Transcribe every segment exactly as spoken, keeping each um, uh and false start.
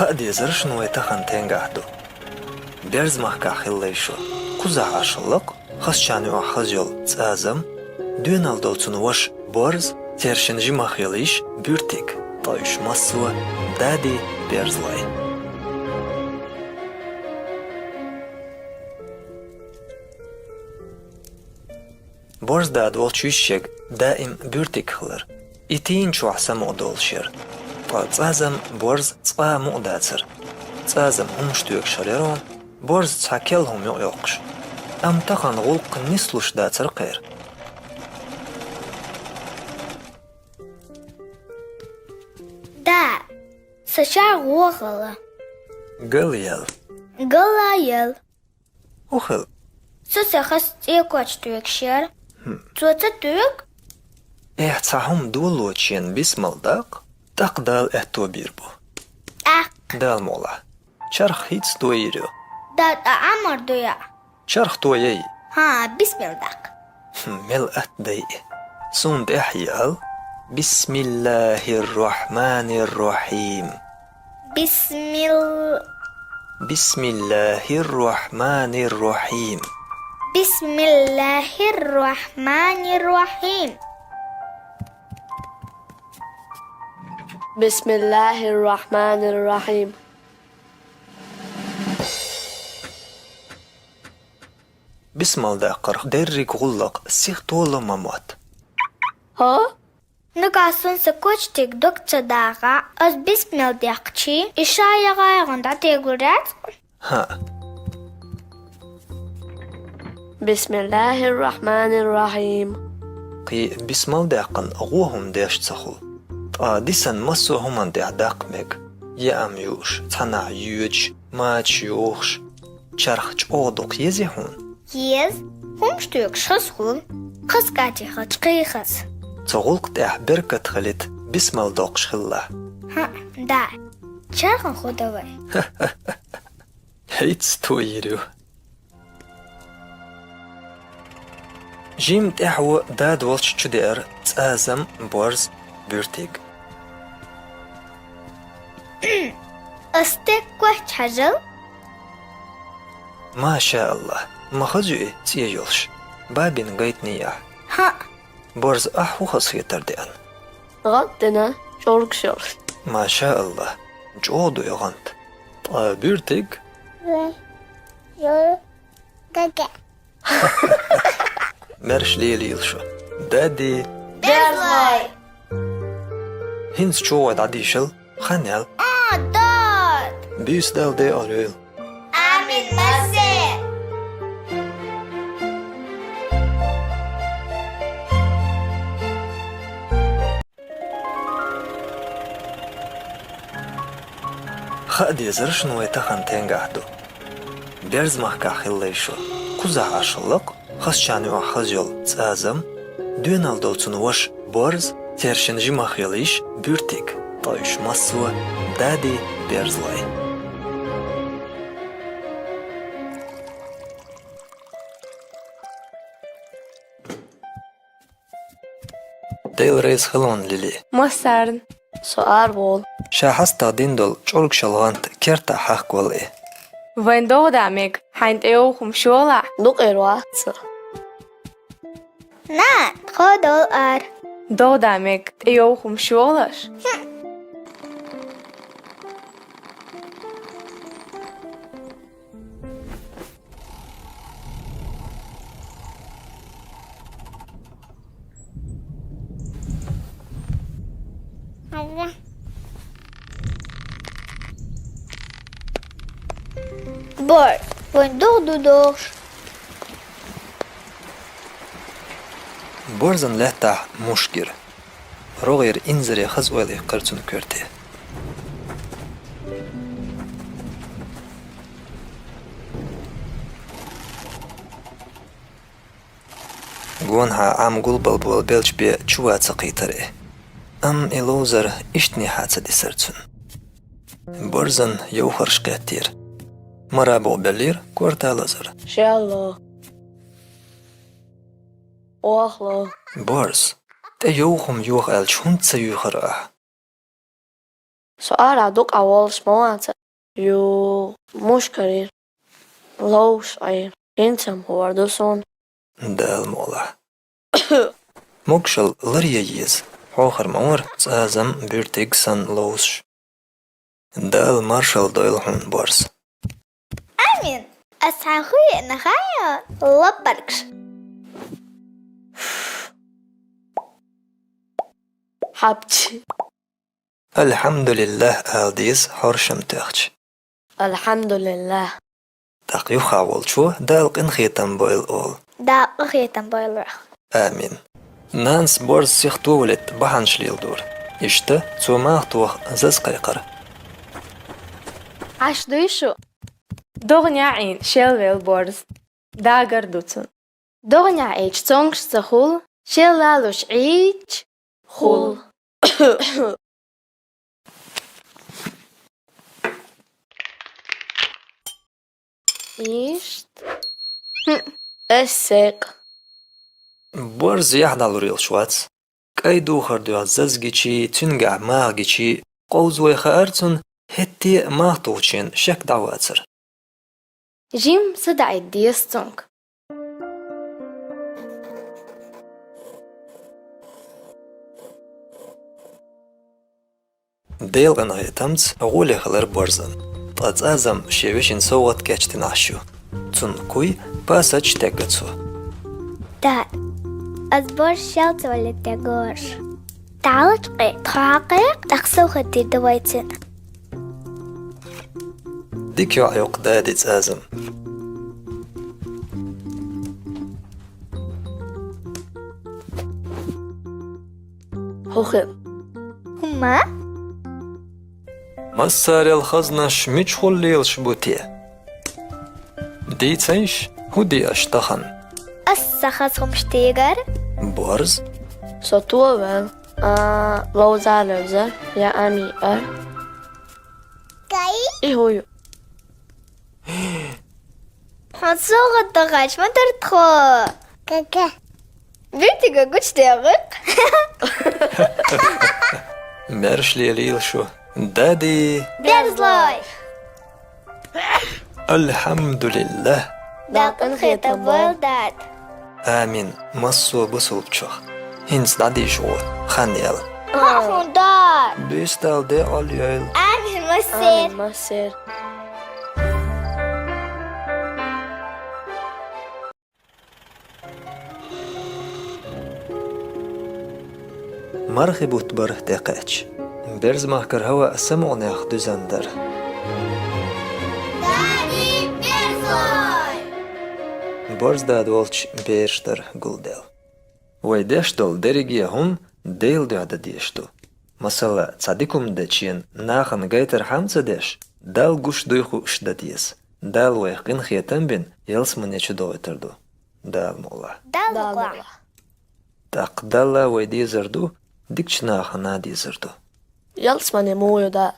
Кхаъ дезараш вай тахан тенгахь ду. Берзмахкахь хилла шо. Кхузахь Ӏаш лакха, хазачарна юкъахь хаза йолу цӀазам, доьналла долу цуьнан ваша Борз, церан шина жимах йолу йиша Буьртиг, ткъа уьш массо а дади берзалой. Борз дада волчу йишега даим Буьртиг хилар. И тийна чохь самукъа долуш яра. Ткъа цӀазам Борз цкъа а мукъа дацара. ЦӀазам хӀумаш тоьгуш хир яра, Борз цхьа керла хӀума юкъайоккхуш. Амма тахана гӀуллакх нислуш дацара кхеран. Да, сан чарх гӀо гӀала. Гала ял. Гала ял. ХӀун хилла? Со сан хаза цӀе коч тоьгуш яра. ХӀм. Цо ца тоьгу? Эхь, цхьа хӀума долочу шена бисмал даккха, тӀаккха Дала аьтто бийр бу. ТӀаккха. Дала мукъ лахь. Чарх хӀинца тойийр ю. Да, тӀа Ӏамор ду яа. Чарх тояй. ХӀан, бисмал даккха. ХӀм, мел атта дай. Суна тӀаьхьа ял. بسم الله الرحمن الرحيم. بسم ال- بسم الله الرحمن الرحيم. بسم الله الرحمن الرحيم. بسم الله الرحمن الرحيم. Бисмал даккхарх дерриг гӀуллакх сиха тола ма мотт. ХӀа? Нагахь суна сан коч тӀе дог ца дагӀахь, ас бисмал даьккхича, и ша яхь-яхь дӀатегур яц? ХӀаъ. بسم الله الرحمن الرحيم. Кхин бисмал даьккхина гӀо хӀума деш ца хуьлу. Ткъа дисина массо а хӀуманна тӀехь даккха мега. Яам юуш, цхьанхьа йоьдуш, мачаш йохуш. Чарх чӀогӀа дукха езий хьуна? Еза. ХӀумаш тоьгуш хаза хуьлу. Хаза кӀант хилча кхин хаза. Цу гӀуллакха тӀехь беркат хилийта бисмал доккхуш хилалахь. ХӀаъ, да. Чархан хӀу дан вай. ХӀинца тойийр ю. Жимма тӀаьхьо дада волчу чу деара цӀазам, Борз, Буьртиг. Ас стеган коч хьажал. Ма ша АллахӀ, ма хаза ю и цӀе йолуш. Бабин гайтиний ахь? ХӀаъ. Борз, ахь хӀун хазахетар деана? ГӀант дина, чӀоргуш йолуш. Ма ша АллахӀ, чӀогӀа ду и гӀант. Ткъа Буьртиг? Маьрша лелийла шу. Дади. Берзалой. ХӀинца чӀогӀа дӀадийшал, хан ял. А, дад! Буьйса Дала декъал йойла. Амин, массеран! Хаа дезарш вайн тахана тенгахь ду. Берзмахкахь хилла шо. Кхузахь Ӏаш лакха, хазачарна юкъахь хаза йолу цӀазам, доьналла долу цуьнан ваша Борз, церан шина жимах йолу йиша Буьртиг, ткъа уьш массо а дади берзалой. Дела реза хуьлда, Лили. Массарна. Со ара волу. Ша хьастагӀа дина долу чӀоргушчу гӀанта кертахь хьахкавала и. Вайн догӀа да мега, хьайна тӀейовха хӀума йолахь? Дукха эр вац со. На, тхо долу ара. ДогӀа да мега, тӀейовха хӀума йолаш? Бой, вайн догӀа ду догӀуш. Борзан лаьттахь мушк йира. РогӀера инзаре хаза ойла иккхира цуьнан коьрте. Гонаха Ӏам гулбала болу белчбе чу ван ца кхийтира и. Амма и ловзар иштанехьа ца дисира цуьнан. Борзан йовхарш кхеттера. Мара боху беллера корта лазар. Шел ло. Охло. Борз, тӀейовха хӀума йоха аьлча, хӀунда ца юьйхира ахь? Со арахь дукха волуш ма вац. Ю, мушкарир. Ловш Ӏийр. ХӀинца-м хӀор ду суна. Дала мукъалахь. Могушалла ларъян еза. Хьо хӀара ма вара цӀазам буьртиг санна ловзуш. Дала маршалла дойла хьуна, борз. Амин. Ас хьан хуьйна хьайо лаппаргаш. Хьапчи. «Альхьамдулиллах» ала деза хьоршам тоьхча. «Альхьамдулиллах». ТӀаккха юха волчо Дала къинхетам бойла олу. Дала къинхетам бойла вайх. Амин. Нанас борз сихто валийта бахьанаш леладора. Иштта цо мах тоха заз кхайкхара. Ӏаш дуй шу? ДогӀанехь Ӏийна шел велла борз. Дагар ду цунна. ДогӀанехь Ӏийча цомгуш ца хуьлу, шел лалуш Ӏийча хуьлу. Иштта. ХӀм, ас секъа. Борз яхь дӀалур йолуш вац. КӀай духар дуьхьа заз гичи, цуьнгахь мах гичи, къовзавой хаьара цунна, хӀетте а мах тухучийн шек дӀавацара. Жимма са даӀийта деза цуьнга. Делан къинхетамца гӀоле хилира борзан. Ткъа цӀазам шен вешин совгӀат кечдина Ӏаш ю. Цунна куй пасачу тегга цо. Дада, ас борз шел ца валийта дегош. ДӀалачкъе, тхо хьакхайкха, тӀаккха совгӀат дийр ду вай цуьнан. Дика йоӀ ю-кх дади цӀазам. ХӀун хир? ХӀумма? Массарел хазнаш мичахула лелаш бу те? Дийцайша, хӀун де аша тахана? Ас сан хаза хӀумаш дийгар. Борз? Со товел, а, ловза левза, я ами ар. И хӀун ю? Хьуна совгӀат дахьаш ма дара тхо. Кака. Битига гучудехира. Мерш лелийла шу. Дади. Берзлой. Альхьамдулиллах. Дала къинхетам бойла, дада. Амин. Массо а бусулбачох. ХӀинца дӀадийша гӀо, хан яьлла. Хьан хӀун дар? Бистал де Ӏол йойла. Амин, массер. Амин, массер. Мархи бутт бара тӀекхаьчча. Берзмахкара хӀаваъ самукъанех дуьзна дара. Дади, берзлой! Борз дада волчу бераш дара гулделла. Вай деш долу дерриге а хӀума Делан дуьхьа дан дезаш ду. Масала, цхьа дика хӀума дечу нахана гайтархьама ца деш, Далла гуш дуй хууш дан деза. Дала вайх къинхетам бина, ялсамане чу дохуьйтур ду. Дала мукъалахь. Дала мукъалахь. ТӀаккха Далла вай дезар ду, дикачу нахана дезар ду. Ялсамане муха ю, да?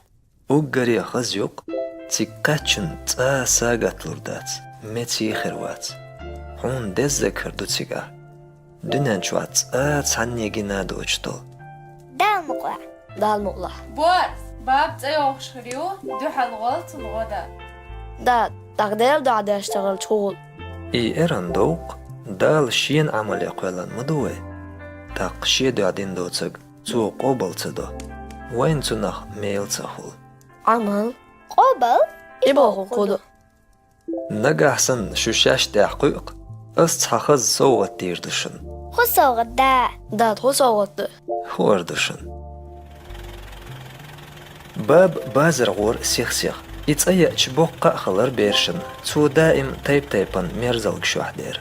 Уггаре хаза ю-кх, цига кхаьччина цкъа а сагатта лур дац, меца а хир вац. Хьуна деззарг хир ду цигахь. Дуьнен чохь цкъа а цхьанне гина доцуш долу. Дала мукъалахь. Дала мукъалахь. Борз, баба цӀа йохуш хир ю, дуьхьал гӀол цунна гӀо дан. Да, тӀаккха Делан дуьхьа деш ца хилча хӀун хуьлу? И эрна догӀу-кх, Дала Шена Ӏамале кхоьллина ма ду вай. ТӀаккха Шен дуьхьа дина доцург Цо къобал ца до, вайна цунах мела ца хуьлу. Ӏамал. Къобал? И бохург хӀун ду? Нагахь санна шу шаьш тӀехь кхуьу-кх, ас цхьа хаза совгӀат дийр ду шуна. ХӀун совгӀат, да? Дада, хӀун совгӀат ду? ХӀора ду шуна. Баба базар гӀора сих-сиха. И цӀа яьча боккха а хилар берашна, цо даим тайп-тайпана мерзалгаш юьхь дера.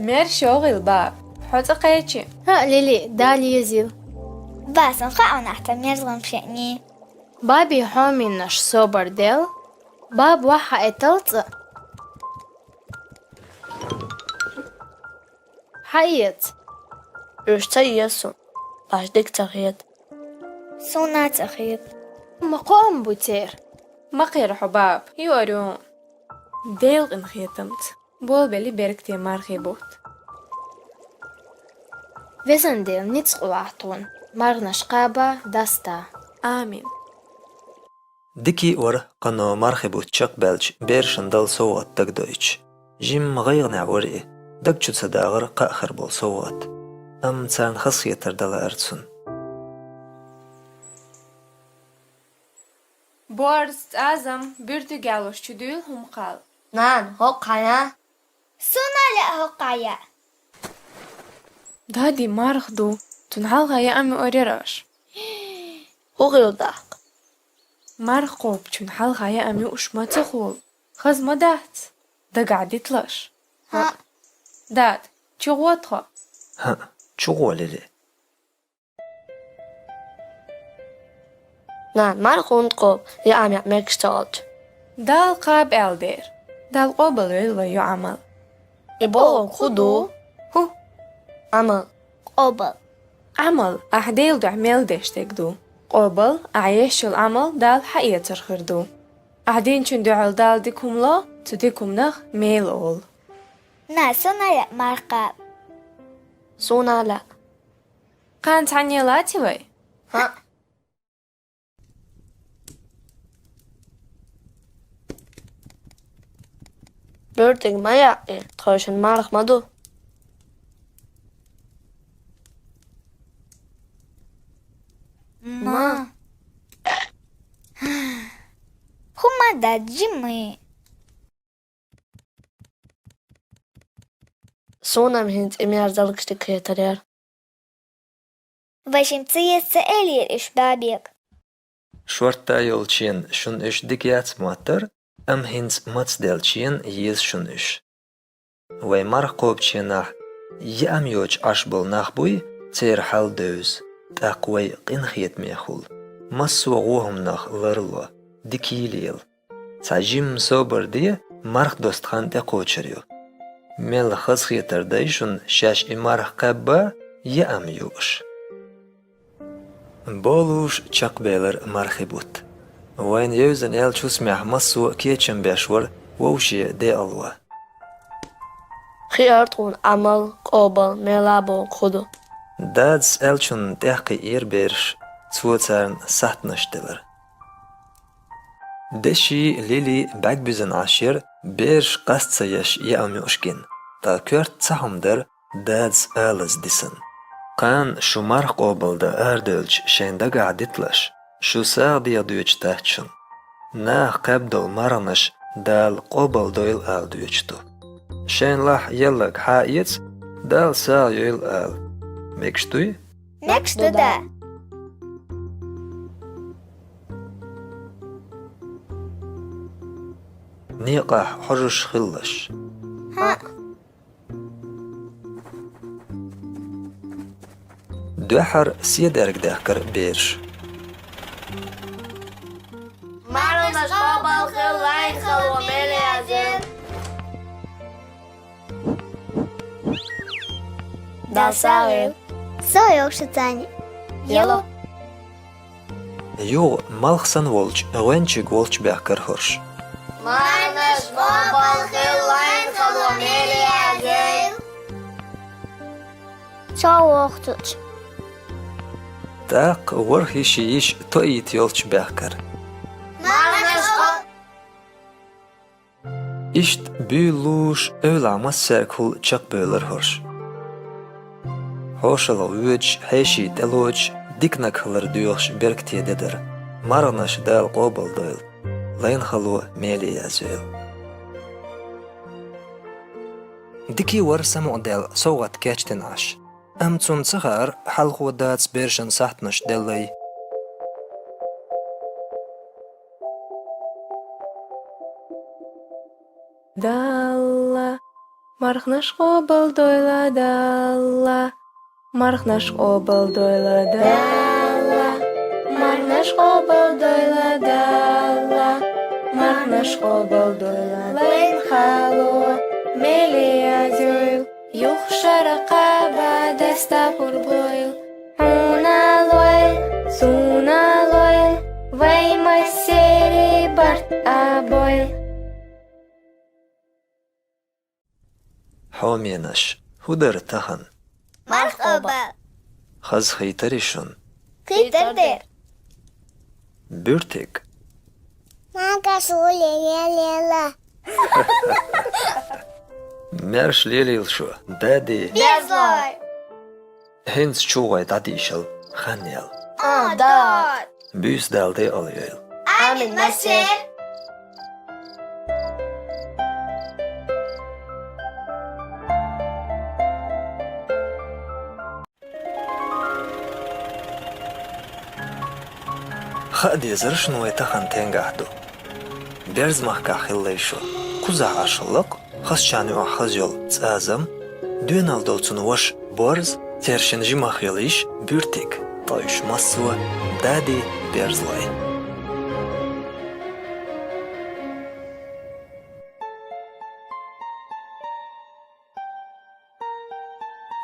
Мерш йогӀийла, баба, хьо цӀа кхечи. ХӀаъ, Лили, Дала езийла. Ба, сан хаьа, нах тхан мерза гӀум шеъний. Баби хьоминаш собар дел, баба вахьа этал цӀа. Хьаэца. Уьш ца еза суна, баш дика ца хета. Суна а ца хета. Ма кхоам бу церан. Ма кхера хьо, баба, юар ю. Делан къинхетамца. Болабелли беркате мархи бутт. Везан Дела, ницкъ лолахь тхона, мархнаш кхаба, даста. Амин. Дика а вара, кхано мархий бутт чекхбаьлча, берашна дала совгӀат дагадойтуш. Жимма гӀайгӀанехь вара и, даг чу ца дагӀара кхаъ хир болу совгӀат. Амма царна хазахетар дала лаьара цунна. Борз, цӀазам, буьртиг ялош чу дуьйла хӀума кхалла. Нана, хӀокху хьан я? Суна а лаьа хӀокху хьан я? Дади, марха ду, цунна хьалха яа ма юур яра аша. ХӀун хилла тӀаккха? Марха кхобучунна хьалха яа ма юуш ма ца хуьлу. Хаза ма дац, дагахь диталаш. ХӀаъ. Дада, чу гӀо тхо? ХӀаъ, чу гӀо, Лили. Нана, марха хӀунда кхобу, яа ма яа мегаш ца хилча? Дала кхаба аьлла дера. Дала къобалвойла вайн йоӀан Ӏамал. И бохург хӀун ду? ХӀун? Ӏамал. Къобал. Ӏамал, ахь Делан дуьхьа мел деш дерг ду. Къобал, ахь еш йолу Ӏамал Дала хьаэцар хир ду. Ахь динчун дуьхьал Дала дика хӀума ло, цу дика хӀуманах мела олу. На, суна а лаьа марха кхаба. Суна а лаьа. Кхана цхьаьна лаций вай? ХӀаъ. Буьртиг ма яа, тхойшинна марха ма ду. Ма. ХӀума дац, жимма. Суна-м хӀинца и мерзалгаш дика хетар яра. Вайшимма ца еза ца элира уьш бабега. Шортта йолчийн шуна уьш дика яц моттар, амма хӀинца мацделчийн еза шуна уьш. Вай марха кхобученахь яа ма йоцуш Ӏаш болу нах буй, церан хьал девза, тӀаккха вай къинхетамехула, массо а гӀо хӀуманах ларло, дика йийла ела. Цхьа жимма собар де, марха досту хан тӀекхочур ю. Мел хазахетар дай шуна шаьш и марха кхаьбба, яа ма юуш. Болуш чекхбелира мархи бутт. Вайна евзина аьллачу хӀусамехь массо а кечам беш вара вовше декъало. Хиара тхуна Ӏамал, къобал, мела бохург хӀун ду? Дадас аьллачунна тӀекхиира бераш, цо царна сахьтанаш делира. Деши Лили бӀаьрг буьзна Ӏаш яра, бераш къаста ца еш яа ма юуш гина, ткъа коьрта цхьа хӀума дара, дадас алаза дисина. Кхана шу марха къобалдан арадевлча шайн дагахь диталаш, шу сагӀа деха доьчу дац шуна. Наха кхаьбна долу марханаш Дала къобалдойла ала доьчуш ду. Шайн лахь елларг хьаэца, Дала сагӀа йойла ала. Мегаш дуй? Мегаш ду, да. Некъахь хьожуш хилалаш. ХӀаъ. Дуьххьара седарг даьхкира бераш. Марханаш къобал хила, лайн хало мел язйойла. Дала сагӀа йойла. Со йогуш царна. Яло. Юха малх санна волчу гӀоьнчиг волчу баьхкира хӀорш. Марханаш къобал хила, лайн хало мел язйойла. Со вохуьйтуш. ТӀаккха ворхӀ йиши йиша тоийта йолчу баьхкира. Марханаш къо- Иштта буьйлалуш, эвлахь массаьргахула чекхбевлира хӀорш. ХьошалгӀа воьдуш, хьеший тӀелоцуш, диканиг хилар доьхуш беркате де дара. Марханаш Дала къобалдойла, лайн хало меле язйойла. Дика а вара самукъадаьлла совгӀат кечдина Ӏаш. Амма цунна ца хаьара, хьалхо дадас берашна сахьтанаш деллий. Далла, марханаш къобалдойла, Далла, марханаш къобалдойла, Далла, марханаш къобалдойла, Далла, марханаш къобалдойла, лайн хало меле язйойла. Юха шарахь кхаба даста пурба лойла, хьуна лойла, суна лойла, вай массеран барт а бойла. Хьоменаш, хӀун дара тахана? Барх оба. Хаза хийтарий шун? Хийтар дер. Буьртиг. Мака шули ле-ле-ла. Маьрша лелийла шу, дади. Берзлой. ХӀинца чугӀой дӀадийшал хан яьлла. А, да. Буьйса Дала декъала йойла. Амин, массер. Хаа дезара шун вай тахан стенгахь ду. Берзмахкахь хилла шу. Кхузахь Ӏаш лакха, хазачарна юкъахь хаза йолу ЦӀазам, доьналла долу цуьнан ваша Борз, церан шина жимах йолу йиша Буьртиг. Ткъа уьш массо а дади Берзлой.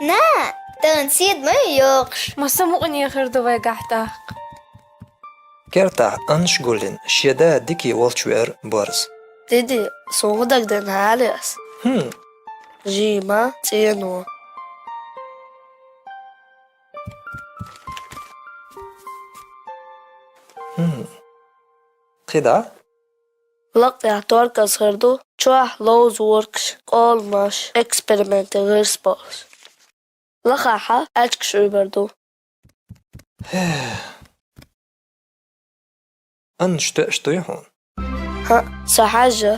На, тахана Сида ма ю йогӀуш. Масса мукъане хир ду вайгахь тӀаккха. Кертахь Аннаш гулйина шен да дика волчу веара Борз. Диди, суна хӀун дагадеана хьалеас? ХӀун? Жима, цӀено. ХӀун? КхидӀа? Лакхахь торказ хир ду, чохь ловза воркаш, къоламаш, экспериментийн гӀирс болуш. Лахахь аьчкаш уьйр бар ду. Аннаш тоьаш дуй хьуна? ХӀаъ, со хьаьжжа.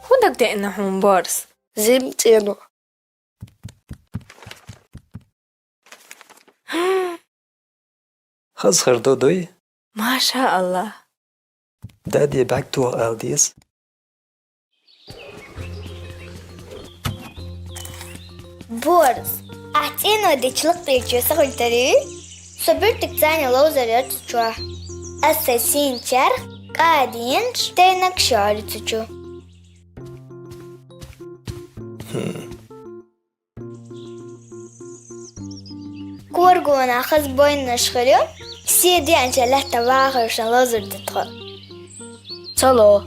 ХӀун дагадеана хьуна, Борз? Жима, цӀено. Хаза хир ду, дуй? Маша Аллах. Дади бӀаьрг тоха ала деза. Борз, ахь цӀено дечу лакхарчу чу сахуьйтарий? Со Буьртиг царна ловзар яц чохь. Аса сайн сийна чарх кӀаденаш, тайнакаш йолу цу чу. ХӀм. Коргонах хаза бойнаш хир ю, се деанча лаьтта вахаршна лазар ду тхо. Ца ло,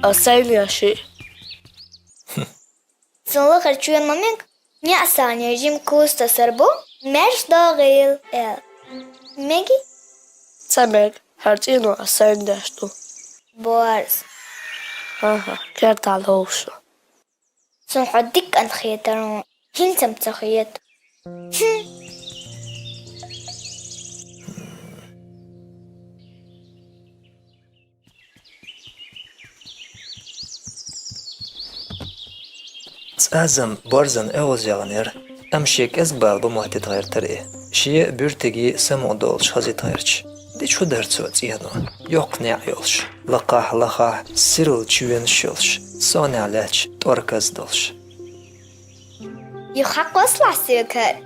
ас сайна еш шиъ. Цунна лахара чоьнан ма мега, неӀсанера жима куста сар бу, маьрша догӀийла аьлла. Меги? Ца мега, хӀара цӀено ас сайна деш ду. Борз. ХӀан-хӀа, кертахь ловзуш. Суна хьо дика кӀант хетара, хӀинца-м ца хета. ХӀм. ЦӀазам Борзан эгӀаз яханера, амма шен кӀезиг бала бан моттийта гӀертара и. Шен а, Буьртиган а самукъадолуш хазийта гӀерташ. Дича хӀун дара цо цӀено? Йоккха неӀ йолуш, лакхахь-лахахь сирла чоьнаш йолуш, сонехь лаьтташ тӀорказ долуш. Юха хьакхоссалахь соьга хӀара.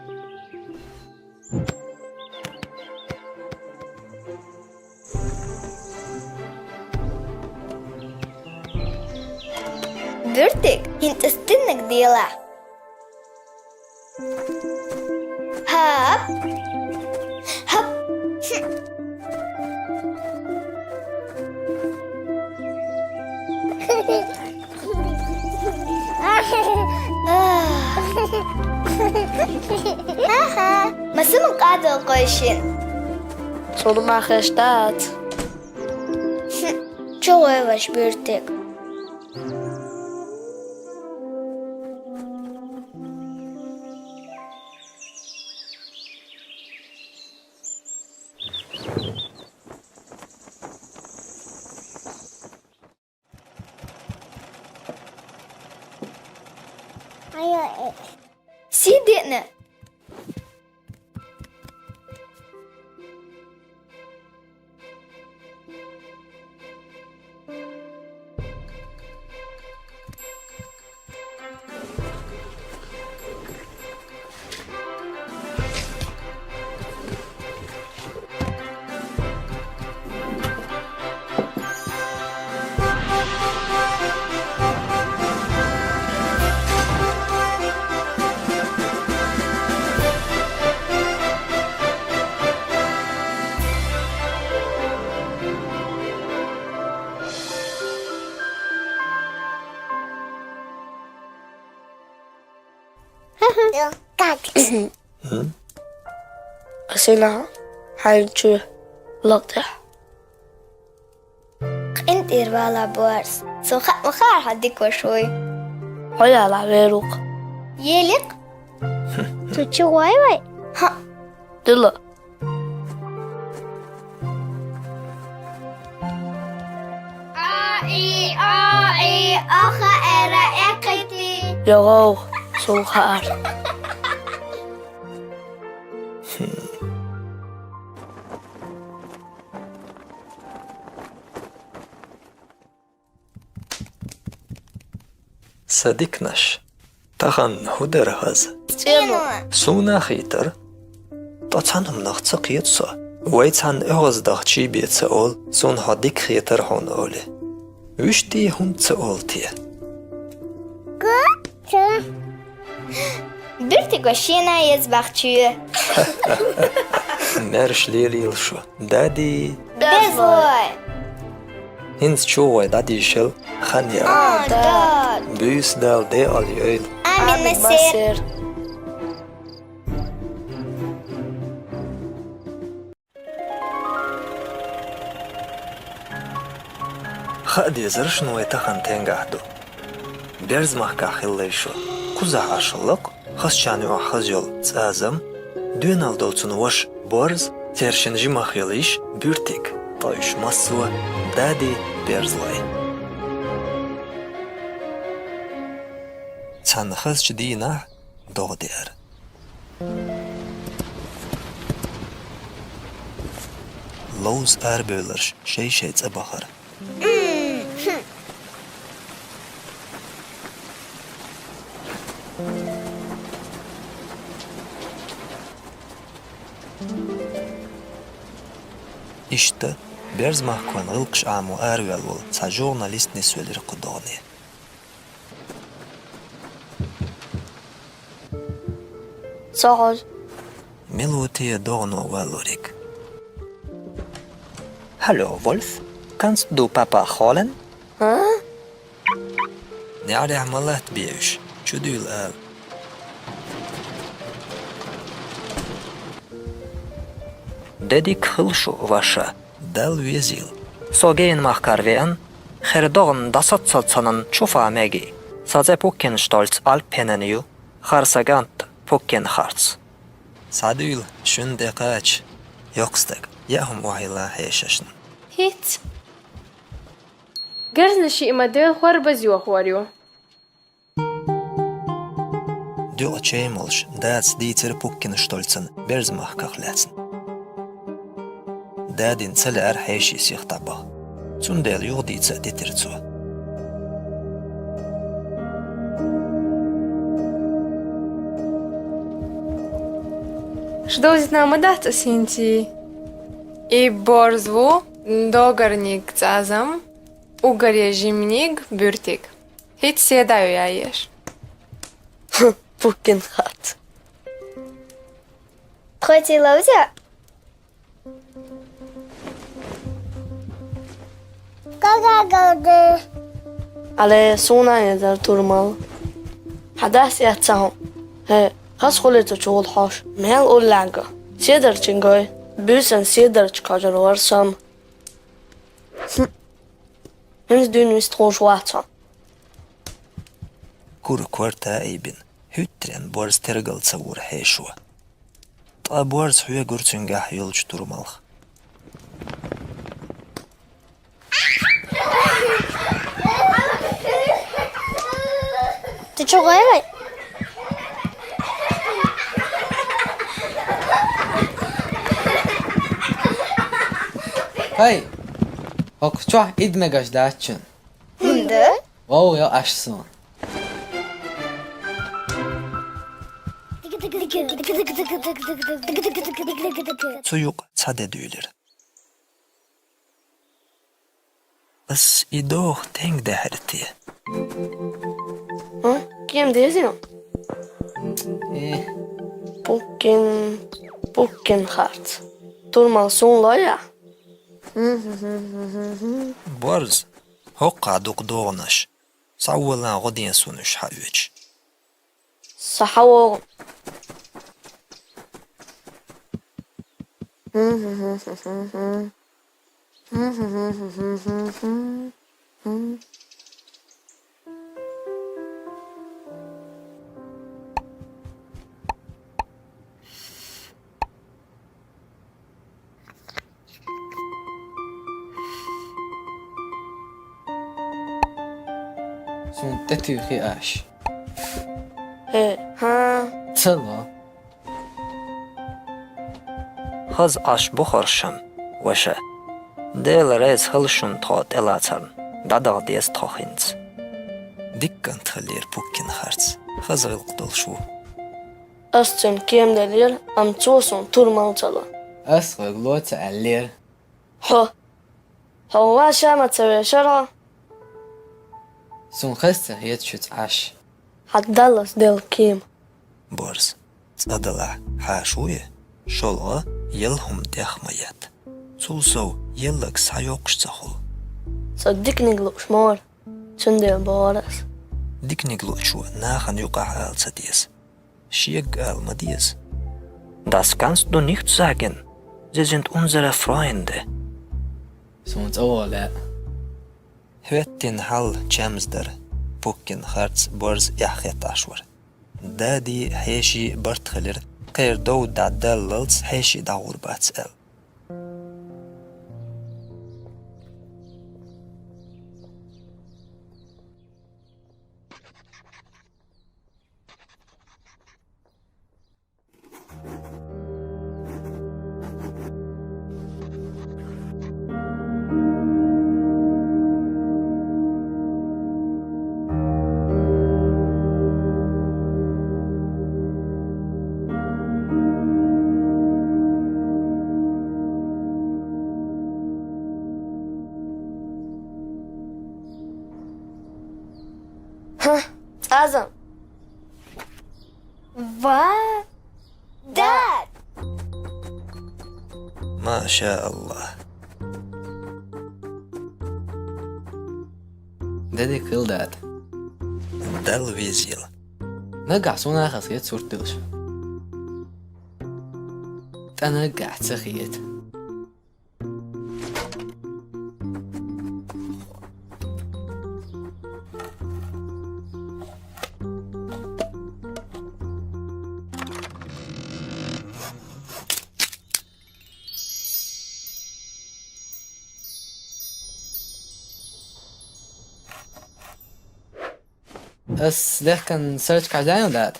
Буьртиг, хӀинца стеннаг делахь. ХӀап. ХӀап. Ха-ха. Масала къадал къойшин. Цунах ма хеш дац. Чу гӀой ваш, Буьртиг. Сий деана. Хм? Ас ина хьайна чу лакъ тӀехь. КъинтӀера вала борз. Со хаа ма хаар хьо дика ваш вуй. Хьо яла верук. Елик? Цу чу гӀой вай? Хьа. Дила. А, и, а, и, оха, эра, экхити. Йогов, сулхар. Са диканаш, тахана хӀу дара хаза? ЦӀено. Суна хетар. ТӀа цхьана хӀуманах ца кхета со. Вай цхьана оьгӀаздаха чий бе ца олу, суна хьо дика хетар хьуна олий. Вуьшта хӀунда ца олу те? Бертига шена еза бахчуье. Маьрша лелийла шу. Дади. Безлой. ХӀинца чугӀой дӀадийшал хан яра. А, да. Буьйса Дала декъал йойла. Амин, амин, масер. Масер. Хаа дезарш ну вай тахана тенгахь ду. Берзмахкахь хилла шу. Кхузахь Ӏаш лакъ, хазачарна юкъахь хаза йолу ЦӀазам, доьналла долу цуьнан ваша Борз, церан шина жимах йолу йиша Буьртиг, ткъа уьш массо а Дади, Берзлой. Цхьана хазачу дийнахь догӀа деара. Ловза арабевлларш шай-шай цӀа бахара. Иштта, Берзмахкойн гӀиллакхаш Ӏамо араваьлла волу цхьа журналист нисвелира кху догӀане. Со хьожу. Мила ву те догӀано валлуриг? Hallo, Wolf. Kannst du Papa holen? А? НеӀарехь ма латта бе уьш, чудуьйла ала. Де дика хила шу, ваша. Далла везийла. Со генна махкара веана, хӀара догӀана дӀасаццалц санна чу фа меги. Сан цӀе Пуккенштольц Альпенен ю, хӀара сан кӀант Пуккенхарц. Схьадуьйла, шуна тӀе кхача, йоккха стаг, яа хӀума охьайилла хьешан шна. ХӀинца. Гарзна шиъ ма-дойла, хӀорбаз йохор ю. Дуьхьа чай молуш, дадас дийцира Пуккенштольцан Берзмахках лаьцна. Дадин ца лаьара хьеший сиха дӀабаха. Цундела юхадийца а дитира цо. Шу довзийта ма дац ас хӀинца. И Борз ву, догарниг ЦӀазам, уггаре жиманиг Буьртиг. ХӀинца седа ю яеш. Пуккенхарц. Тхоьца ловза? Ка-ка-ка-ка. Але суна эзар турмал. Хьадас яц хьо. ХӀе, хас хули цу чугӀул хьош. Мел уллаьга. Седарчингой. Буьйсан седарча кхажар вар сам. Хм. ХӀинца дуьйна вист хууш вац хьо. Кура корта айбина, хӀуьттаренна Борз тергал ца вора хьешо. Ткъа Борз хьоьгура цуьнгахь йолчу турмалх. Ты чё, гой вай? ХӀай! ХӀокху чохь ида мегаш дац шуна. ХӀунда? Вовйо аш суна. Цу юкъа цхьа де дуьйлира. Ас и догӀа тенга даьхьира те? А? Кем деза? Э. Пуккин, Пуккин харц. Турмал сун лоя? Борз, хӀокхахь дукха догӀанаш. Схьавола, гӀо ден суна уьш хьаоьцуш. Сан хьан вогӀу? Суна тӀетуьйхи аш. Хе, хӀа. Ца ло. Хаза Ӏаш бу хоршам, ваша. Дела раьза хила шуна тхо тӀелацарна, дӀадаха деза тхо хӀинца. Дика кӀант хиллера Пуккина харц, хаза гӀиллакх долуш ву. Ас цуьнан кема деллера, амма цо суна тур мала ца ло. Ас хьоьга ло ца аьллера. Хьо. Хьо ваша ма ца вешара хьо? Суна хаза ца хета шуьца Ӏаш. Хьан даллалц делла кема. Борз. ЦӀа далахь хьаша вуй, шолгӀа елла хӀума тӀех ма етта. Цул сов еллаг схьайоккхуш ца хуьлу. Со диканиг лууш ма вара, цундела бохура ас. Диканиг луучо нахана юкъахь ала ца деза. Шега ала ма деза. Das kannst du nicht sagen. Sie sind unsere Freunde. Суна цӀа вогӀа лаьа. ХӀоьттина хьал чамза дара, Пуккина харц, Борз эхь хетта Ӏаш вара. Дади, хьеший барт хилира, кхеран дов дӀадаллалц хьеший дӀагӀур бац аьлла. ХӀа, цӀаза. Ва? Дад! Ма ша Аллах. Дадик хила дада. Далла везийла. Нагахь суна хаза хета сурт диллаш. ТӀа нагахь ца хета. Ас лехкан сарачка хьаждаьлла дада.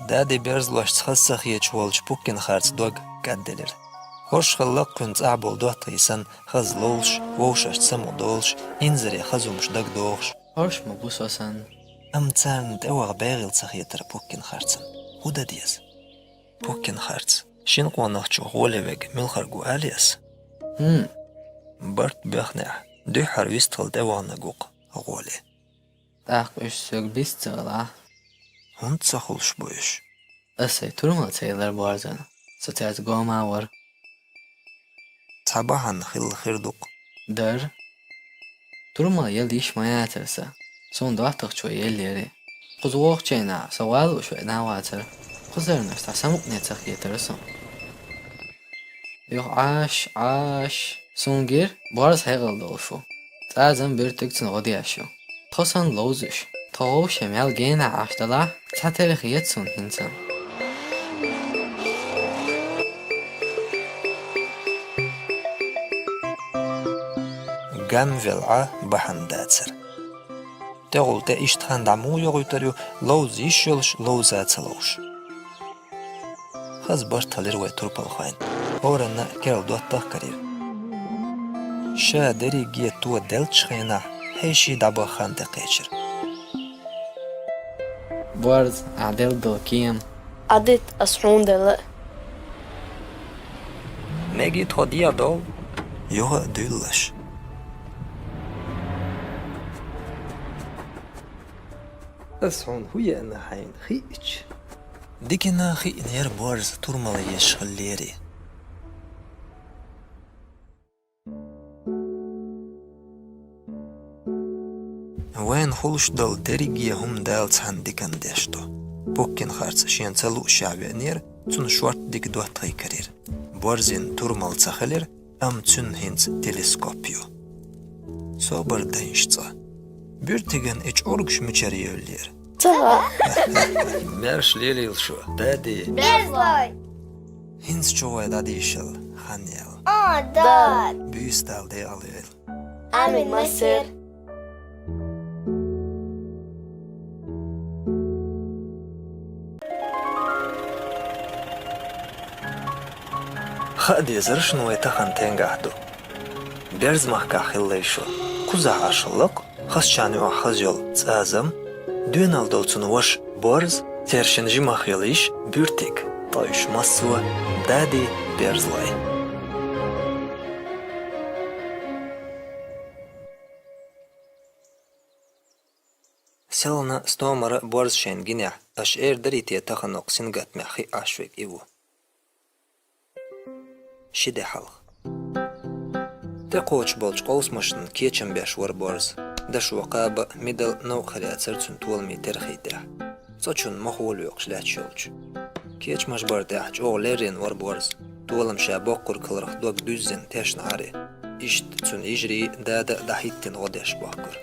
Дади берзалошца хаза ца хеташ волчу Пуккина харца дог кӀадделира. ХӀорш хилла кхуьнан цӀахь болу доттагӀий санна, хаза ловзуш, вовшашца самукъадолуш, инзаре хаза хӀумаш дагадогӀуш. ХӀорш ма бу со санна. Амма царна тӀеваха бегӀийла ца хетара Пуккина харцана. ХӀун дан деза? Пуккина харц. Шина къонахчух гӀоле верг муьлхарг ву аьлла ас? ХӀун? Барт бехнехь, дуьххьара вистхила тӀеваханарг ву-кх гӀоле. ТӀаккха уьш соьга бист ца хилахь? ХӀунда ца хуьлуш бу уьш? Ас сайн турмал ца елира Борзана, со цаьрца гома вара. Цхьа бахьана хилла хир ду-кх. Дара. Турмал яла йиш ма яцара сан. Суна доттагӀчо еллера. Кхуза вогӀучу хенахь со валуш веана а вацара. Кхузарнаш цхьа самукъане ца хетара суна. Юха Ӏаш, Ӏаш, суна гира, Борза хьекъал долуш ву. ЦӀазам бертиг цунна гӀо деш ю. Тхо санна ловзуш, тхо вовшийн мел генахь Ӏаш далахь, цхьатерра хета суна хӀинца. Гам велла Ӏа бахьана дацара. ТӀехула тӀе иштта хан дӀа муха йохуьйтур ю, ловза йиш йолуш, ловза а ца ловш? Хаза барт хилира вай турпалхойн. ХӀоранна керла доттагӀа карийра. Ша дерриге тоделлачу хенахь хьеший дӀабаха хан тӀекхечира. Борз, ахь делла долу кема. Ӏадит, ас хьуна делла. Меги, тхо дехьа довла. Юха а дуьйлалаш. Ас хьуна хӀун еана хьайна хиъча? Диканна хиънера Борз турмал езаш хиллера. Вайна хуьлуш долу дерриге хӀума Дала цхьаьна диканна деш ду. Пуккин харц шена ца луушехь веанера, цунна шорта дика доттагӀий карийра. Борзина турмал ца хилира, амма цуьнан хӀинца телескоп ю. Собар дайша цкъа. Буьртиган и чӀургаш мичара евллера? Ца хаьа. Маьрша лелийла шу, дади. Берзлой! ХӀинца чу вай дӀадийшал хан яьлла. А, да! Буьйса Дала декъала йойла. Амин, массер! Хаа дезара шуна вай тахана стенгахь ду. Берзмахкахь хилла шу. Кхузахь Ӏаш лакха, хазачарна юкъахь хаза йолу ЦӀазам, доьналла долу цуьнан ваша Борз, церан шина жимах йолу йиша Буьртиг, ткъа уьш массо а дади, берзлой. Селхана, стомара, Борз шайна гинехь, аша эр дарий те тахана кху сингаттамехь хиъна Ӏаш верг и ву? Ши де хьалха. ТӀекхочуш болчу къовсамашна кечам беш вара Борз. Дашо кхаба, мидал новкъа хир яцара цуьнан толамийн терхий тӀехь, цӀа чунна мохо лоькхуш лаьтташ йолчу. Кечамаш бар тӀехь чӀогӀа леррина вара Борз. Толам ша боккхург хиларх дог дуьззина тешна Ӏара. Иштта цуьнан йижарий, дада а дӀахӀиттина гӀо деш бохкура.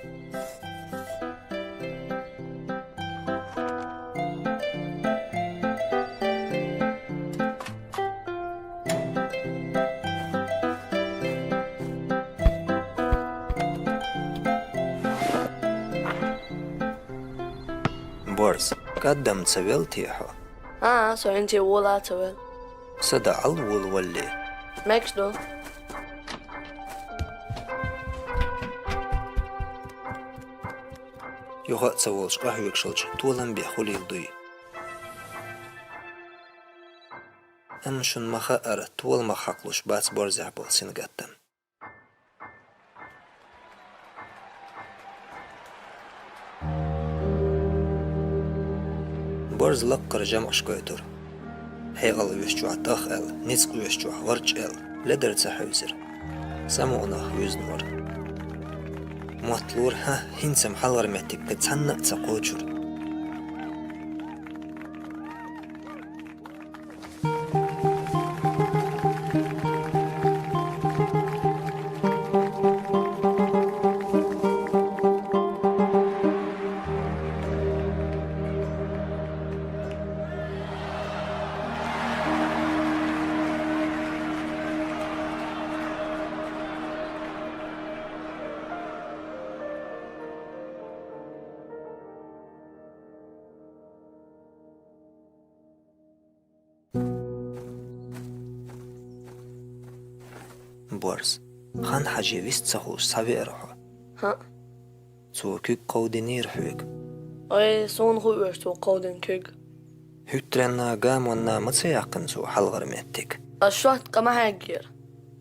Борз, кӀаддам ца велла те хьо? ХӀаъ, со хӀинца а вола а ца велла. Са даӀал волавалале. Мегаш ду. Юха а ца волуш къахьоьгуш хилча, толам бен хуьлийла дуй. Амма шуна ма-хаъара, толамах хьакхалуш бац Борзехь болу сингаттам. Борз лаккхара жамӀаш гойтура. Хьекъал оьшучохь тӀах аьлла, ницкъ оьшучохь гӀарч аьлла, ледар ца хьевзира. Самукъанах вуьзна вара. Мотт лора, хӀан, хӀинца-м хьалхара меттиг кхин цхьанна а ца кхочура. Борз, хан хьажий вист ца хуьлуш схьавеара хьо? ХӀаъ. Цо куьг кховдийнийра хьоьга? Ой, суна хууш цо кховдийна куьг. ХӀуьттаренна, гамонна ма ца яьккхина цо хьалхара меттиг? Ас шортта къа ма хьегнера.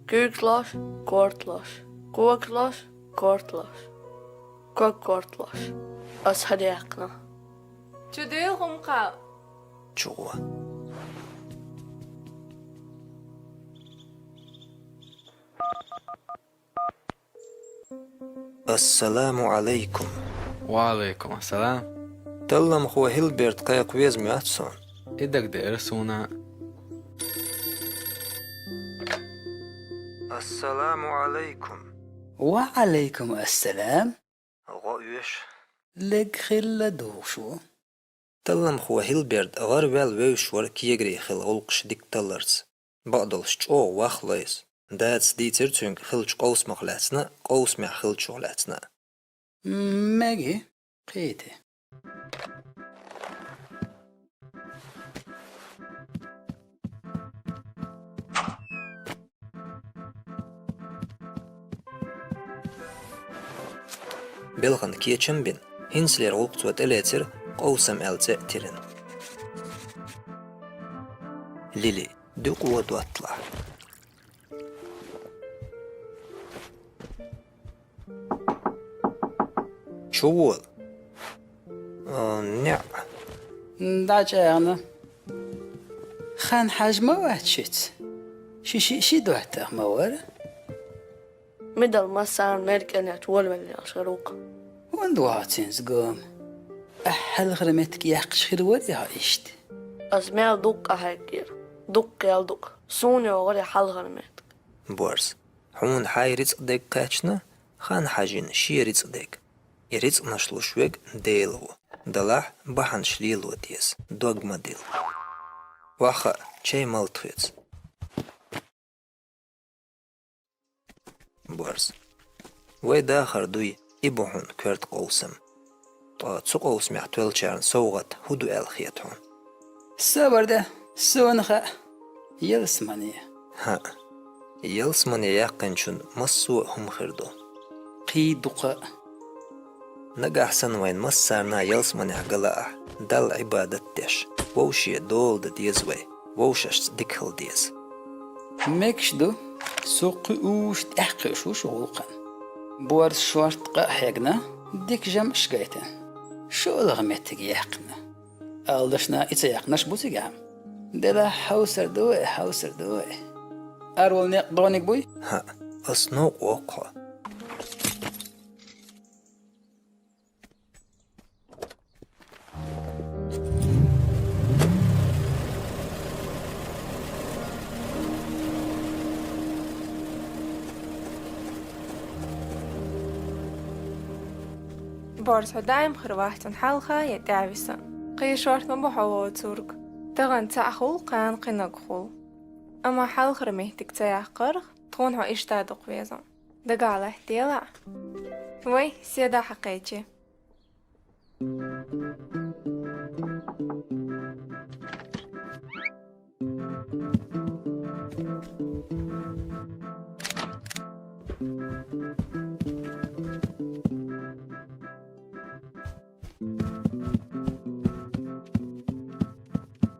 Куьйгаш лош, корта лош, когаш лош, корта лош, ког корта лош. Ас хьадаьккхина. Чу дуьйла хӀума кхаъ. Чу гӀо. Ассаламу Ӏалайкум. Ва Ӏалайкум ассалам. Талламхо Хилберт кхайкха веза моьтту суна. И дагадеара суна. Ассаламу Ӏалайкум. Ва Ӏалайкум ассалам. ГӀо оьшу. Лерг хилла дугӀу шу. Талламхо Хилберт гӀараваьлла вевзаш вара кегари хила гӀуллакхаш дика талларца. Бакъдолуш чӀогӀа вахло иза. Дадас дийцира цуьнга хиллачу къовсамах лаьцна а, къовсамехь хиллачух лаьцна а. Меги, кхийти. Белхан кечам бина, хӀинцалера гӀуллакх цо тӀелецира, Къовсам аьлла цӀе а тиллина. Лили, дукха вон дотталахь. Чу вола. А, неӀ. ДӀачӀагӀна. Хан-Хьажа ма вац шуьца? Ши шиъ ши доттагӀа ма вара? Мидал массарна мер кӀел яьлча волавелла шера ву-кх. ХӀунда вахацинс гома? Ахь хьалхара меттиг яьккхаш хир варий хьо иштта? Ас мел дукха къахьегира. Дукха ял ду-кх. Суна йогӀур я хьалхара меттиг. Борз, хьуна хьай рицкъ дега кхаьчна, Хан-Хьажина шен рицкъ дега. И рицкъанаш луш верг Дела ву. Делахь бахьанаш лело деза, дог ма дилла. Охьахаа, чай малта хьоьца. Борз. Вай дахар дуй, и бу хьуна коьрта къовсам. Ткъа цу къовсамехь тоьллачарна совгӀат хӀун ду аьлла хета хьуна? Собар де, сона хаьа. Ялсамане. ХӀаъ. Ялсамане яьккхинчунна массо а хӀума хир ду. Кхин дукха а. Нагахь санна вайна массарна ялсаманехь ган лаахь, Далла Ӏибадат деш, вовше дола дан деза вай, вовшашца дика хила деза. Мегаш ду, со кхуьуш тӀаьхьакхуьуш ву шу гӀуллакхана. Борз шортта къа а хьегна, дика жамӀаш гайтина. ШолгӀа меттиг яьккхина. Ала дашна и ца яьккхинарш бу цигахь. Делахь хьовсар ду вай, хьовсар ду вай. Аравала некъ догӀаниг буй? ХӀаъ, ас новкъа воккху хьо. Борз, хьо даим хир вац хьуна хьалха я тӀаьхьа виса. Кхин шортта ма бу хьо воцург. Тахана цхьаъ хул, кхана кхин нагахь хул. Амма хьалхара меттиг ца яккхарх, тхуна хьо иштта дукха веза. Дагахь латтийла. Вай, седа хьакхечи.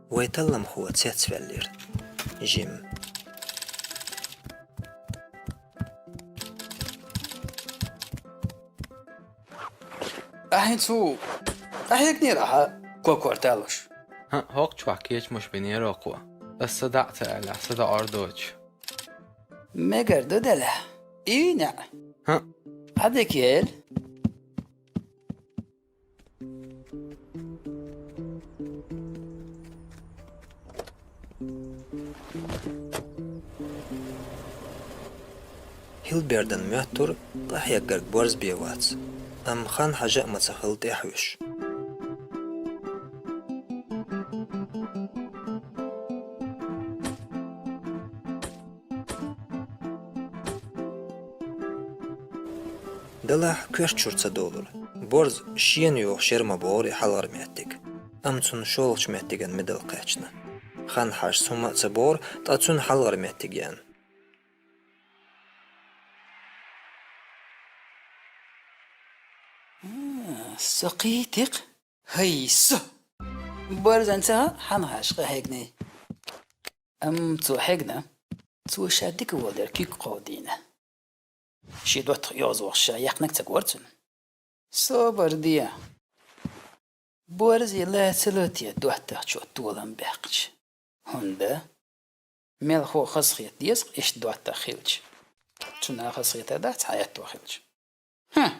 Вай талламхо цецваьллера. Жим. Ахьа цу къахьегнера хьа кокор талуш? ХӀаъ, хӀокху чохь кечамаш бинера кхо. Ас са дӀа а ца аьлла, са дӀа ор доцуш. Мегар ду делахь? Ийна. ХӀаъ. Хьан дика ел? Хилбердан моьттура къахьеггарг Борз бен вац, амма Хан-Хьажа а ма ца хилла тӀаьхьа уьш. Делахь коьрта чуьра ца долура. Борз шена йогӀуш яра ма бохура и хьалхара меттиг. Амма цунна шолгӀачу меттиган мидал кхаьчна. Хан-Хьажас хӀума а ца бохура, ткъа цунна хьалхара меттиг яьнна. Со кхийтира-кх. ХӀай, со! Борзана ца хаьа Хан-Хьажа къахьегнай. Амма цо хьегна, цо ша дика волу дерг куьг кховдийна. Шен доттагӀа оьгӀазвахча ша яьккхинарг ца гора цунна. Собар де. Борзе ла ца ло те доттагӀчо толам баьккхича? ХӀунда? Мелхо хазахета деза-кх иштта доттагӀа хилча. Цунна хазахетар дац хьан аьтто хилча. ХӀм!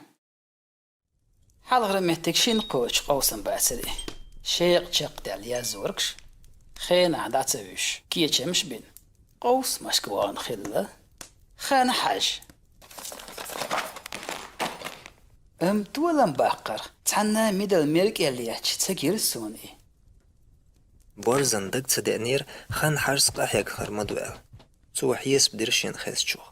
Хьалхара меттиг шина кхочуш къовсам бацара и. Шекъа чекхдаьлла язворгаш, хенахь дӀа ца вуьсуш, кечамаш бина, къовсамашка вахана хилла Хан-Хьажа. Амма толам баккхарх цхьанна мидал мер кӀел етташ ца гира суна и. Борзан дага ца деанера, Хан-Хьажас къахьегнарг ма ду аьлла. Цо хьесап дира шена хезачух.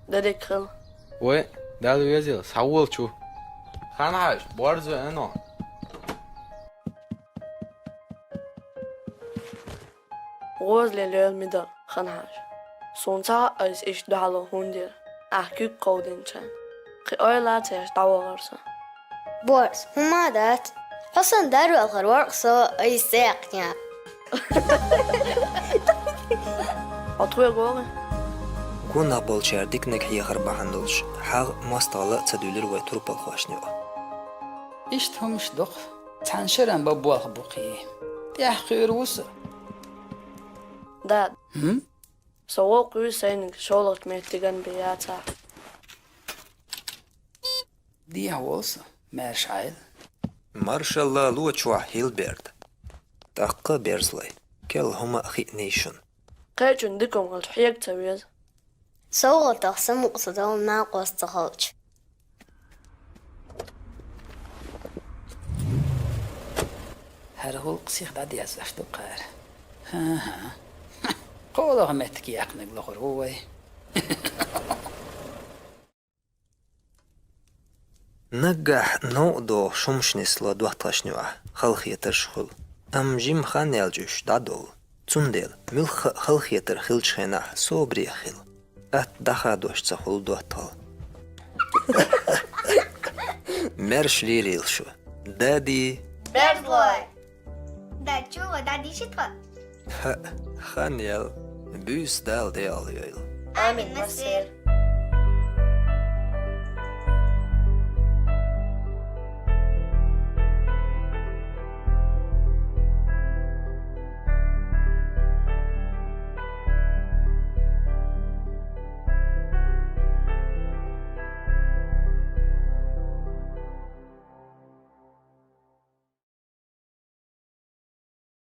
Дерриг хила. Вай, Далла везийла, схьавола чу. Хан-Хьажа, Борз веана. ГӀозале лела мидал. Ханхьаш. Суна ца хаьа айса иштта дуьхьало хӀунда яра. Ахь куьг кховдийначарна. Кхин ойла а ца еш дӀавахара со. Борз, хӀума а дац. Хьо санна дарвелхар вара-кх со, айса ца яьккхинехь. Хьо тхоьга вогӀий? Гонах болчара диканиг хьехар бахьана долуш, хьагӀ мостагӀалла а ца дуьйлира вай турпалхошна юкъа. Иштта хӀумаш ду-кх. Цхьана шеран бан болх бу кхин. ТӀаьхьакхуьур ву со. Да. ХӀм? Со воккхавий сайниг шолгӀачу меттиган бен яцахь. Дехьа волу со, маьрша Ӏайла. Маршалла ло чохь хӀилберда. ТӀаккха, Берзлой, керла хӀума а хиъний шуна. Кхечунна дика хӀума хилча хьега ца веза. СовгӀатах самукъа ца далла накъост ца хилча. ХӀара гӀуллакх сиха дӀадерзош ду-кх хӀара. ХӀан-хӀа. КхоалгӀа меттиг яьккхинарг лохур ву вай. Наггахь новкъа догӀуш хӀумаш нисло доттагӀашна юкъахь, халахетарш хуьлу. Амма жимма хан яьлча уьш дӀадовла. Цундела, муьлхха а халахетар хиллачу хенахь собаре хила. Атта дӀахадош ца хуьлу доттагӀалла. Маьрша лелийла шу. Дади! Берзлой! Дади, чу ван дади ши тхо? ХӀаъ, хан ял, буьйса Дала декъала йойла. Амин, массеран.